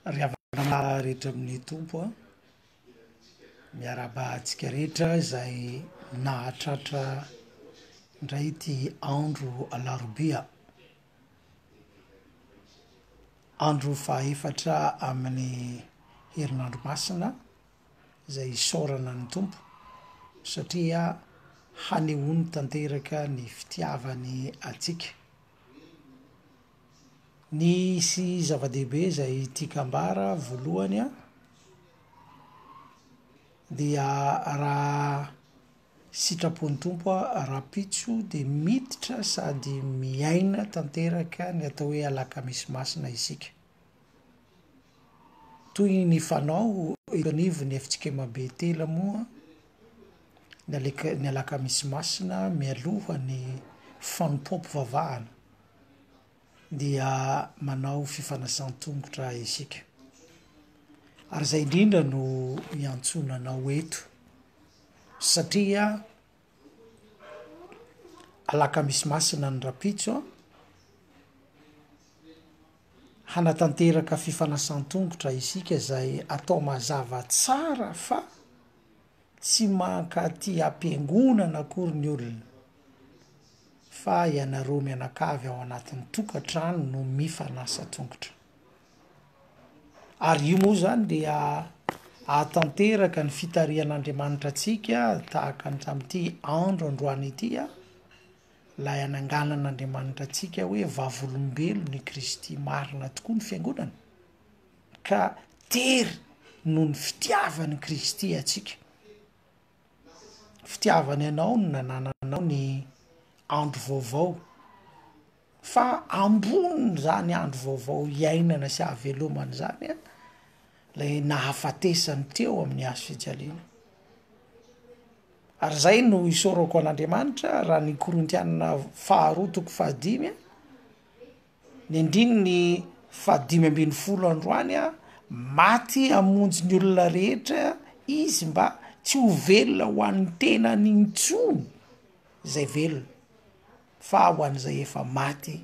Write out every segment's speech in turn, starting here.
Ry havana rehetra amin'ny Tompo a, miarahaba antsika rehetra izay nahatratra indray ity andro alarobia, andro fahaefatra amin'ny herinandro masina izay isaorana ny Tompo satria hanehoany tanteraka ny fitiavany antsika. Nisy zava-dehibe izay tiako ambara voalohany an, dia raha sitrapon'ny Tompo aho rahampitso dia miditra sady miaina tanteraka ny atao hoe alakamisy masina isika. Toy ny fanao eto anivon'ny FJKM Betela moa ny alek- ny alakamisy masina mialoha ny fanompoam-pivavahana dia manao fifanasan-tongotra isika. Ary izay indrindra no iantsoana anao eto satria alakamisy masina ny rahampitso an, hanatanteraka fifanasan-tongotra isika izay atao mazava tsara fa tsy mankaty am-piangonana akory ny olona fa ianareo mianakavy ao anatin'ny tokantrano no mifanasa tongotra. Ary io moa zany dia ahatanteraka ny fitarihan'Andriamanitra antsika tahaka ny tamin'ity andro androany ity a, ilay ananganan'Andriamanitra antsika hoe vavolombelon' i Kristy marina tokoa ny fiangonana ka tery noho ny fitiavan'i Kristy antsika. Fitiavany anao no nanananao ny andro vaovao fa ambonin'izany andro vaovao iainana sy ahavelomana izany an, ilay nahafatesany teo amin'ny hazo fijaliana. Ary izay no isaorako an'Andriamanitra raha ny Korintiana faharoa toko fahadimy a, ny andininy fahadimy ambin'ny folo androany a, maty hamonjy ny olona rehetra izy mba tsy ho velona ho an'ny tenany intsony izay velona fa ho an'izay efa maty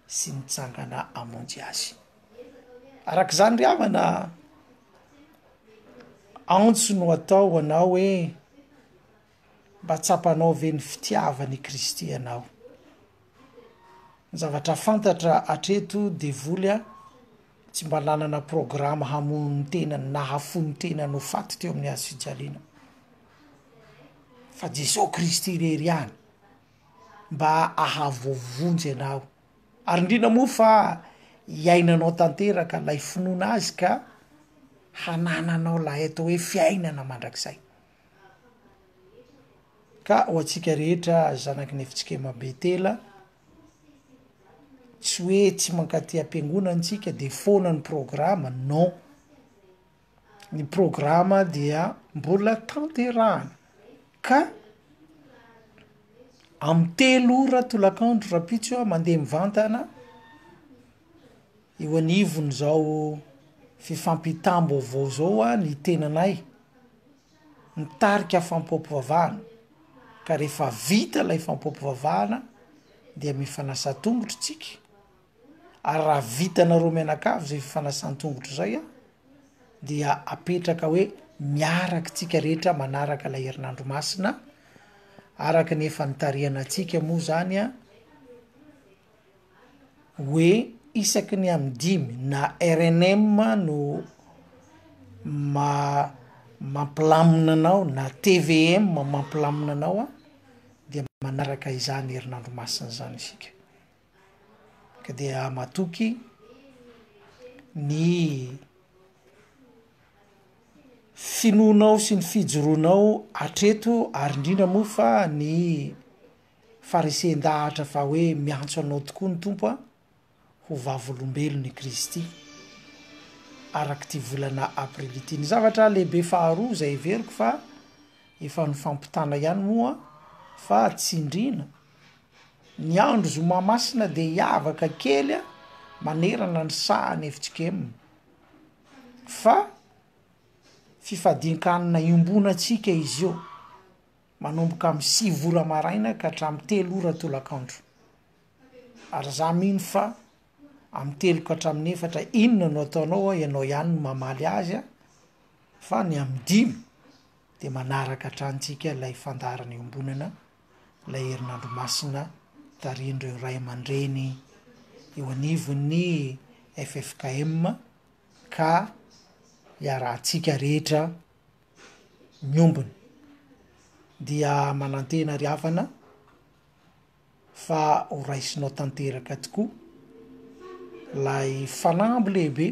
sy nitsangana hamonjy azy. Arak'izany ry havana, antso no atao ho anao hoe mba tsapanao ve ny fitiavan' i Kristy anao? Ny zavatra fantatra hatreto devoly a tsy mba nanana programa hamono ny tenany na hahafoy ny tenany ho faty teo amin'ny hazo fijaliana fa Jesoa Kristy irery ihany mba ahavoavonjy anao Ary indrindra moa fa iainanao tanteraka ilay finoana azy ka hanananao ilay atao hoe fiainana mandrakizay. Ka ho antsika rehetra zanaky ny FJKM Betela, tsy hoe tsy mankaty am-piangonana tsika de foana ny programa, non. Ny programa dia mbola tanterahana ka amin'ny 3 ora tolakandro rahampitso aho mandeha mivantana eo anivon'izao fifampitam-baovao zao aho ny tenanay mitarika fampiompivavahana ka rehefa vita ilay fampiompivavahana dia mifanasa tongotra tsika Ary raha vitanareo mianakavy izay fifanasan-tongotra izay an, dia apetraka hoe miaraka tsika rehetra manaraka ilay herinandro masina, araka ny efa nitarihana antsika moa izany an, hoe isaky ny amin'ny dimy na rnm no ma- mampilamina anao na tvm mampilamina anao an, dia manaraka izany herinandro masina izany isika. Ka dia matoky ny finoanao sy ny fijoroanao hatreto ary indrindra moa fa ny faharesen-dahatra fa hoe miantso anao tokoa ny Tompo a, ho vavolombelon' i Kristy araka ity volana aprily ity. Ny zavatra lehibe faharoa izay heveriko fa efa nifampitana ihany moa fa tsindriana Ny andro zoma masina dia hiavaka kely manerana ny sahan'i fjkm fa fifadian-kanina iombonantsika izy io manomboka amin'ny 9 ora maraina ka hatramin'ny 3 ora tolakandro ary za mino fa. Amin'ny telo ka hatramin'ny efatra inona no ataonao a, ianao ihany no mamaly azy a, fa ny amin'ny dimy dia manaraka hatrany tsika ilay fandaharana iombonana, ilay herinandro masina tarihin'ireo ray aman-dreny eo anivon'ny ffkm ka iarahantsika rehetra miombona. Dia manantena ry havana fa ho raisinao tanteraka tokoa ilay fanamby lehibe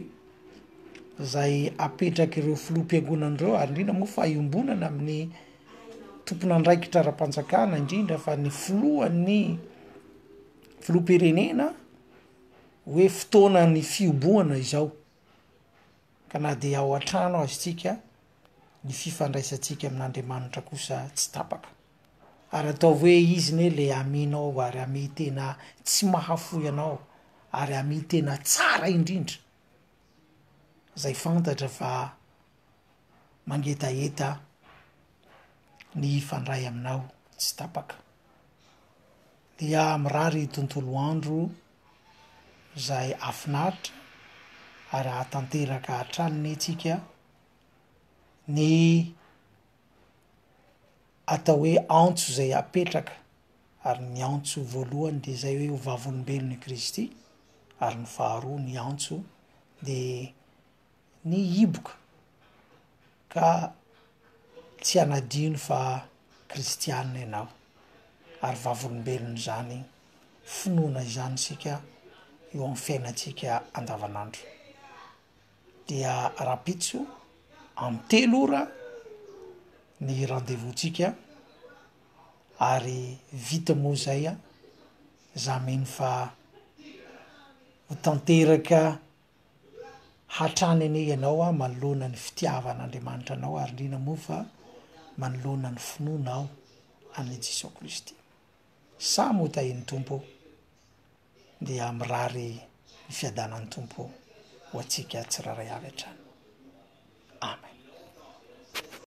izay apetrak'ireo filoham-piangonana ireo ary indrindra moa fa iombonana amin'ny tompon'andraikitra ara-panjakana indrindra fa ny filohan'ny filoham-pirenena hoe fotoanan'ny fihobohana izao. Ka na dia ao an-trano aza isika, ny fifandraisantsika amin'Andriamanitra kosa tsy tapaka. Ary ataovy hoe Izy anie le ami-nao ary ami tena tsy mahafoy anao ary ami tena tsara indrindra izay fantatra fa mangetaheta ny hifandray aminao tsy tapaka. Dia mirary tontolo andro izay hahafinaritra ary hahatanteraka hatrany anie tsika ny atao hoe antso izay apetraka ary ny antso voalohany dia izay hoe ho vavolombelon' i Kristy ary ny faharoa ny antso de ny hiboka ka tsy hanadino fa kristiana ianao ary vavolombelon'izany finoana izany isika eo amin'ny fiainantsika andavanandro. Dia rahampitso amin'ny telo ora ny rendez-vous-tsika ary vita moa izay an, za mino fa ho tanteraka Hatrany anie ianao manoloana ny fitiavan'Andriamanitra anao ary indrindra moa fa manoloana ny finoanao an'i Jesoa Kristy. Samy ho tahian'ny Tompo dia mirary ny fiadanan'ny Tompo ho antsika tsirairay avy hatrany. Amen.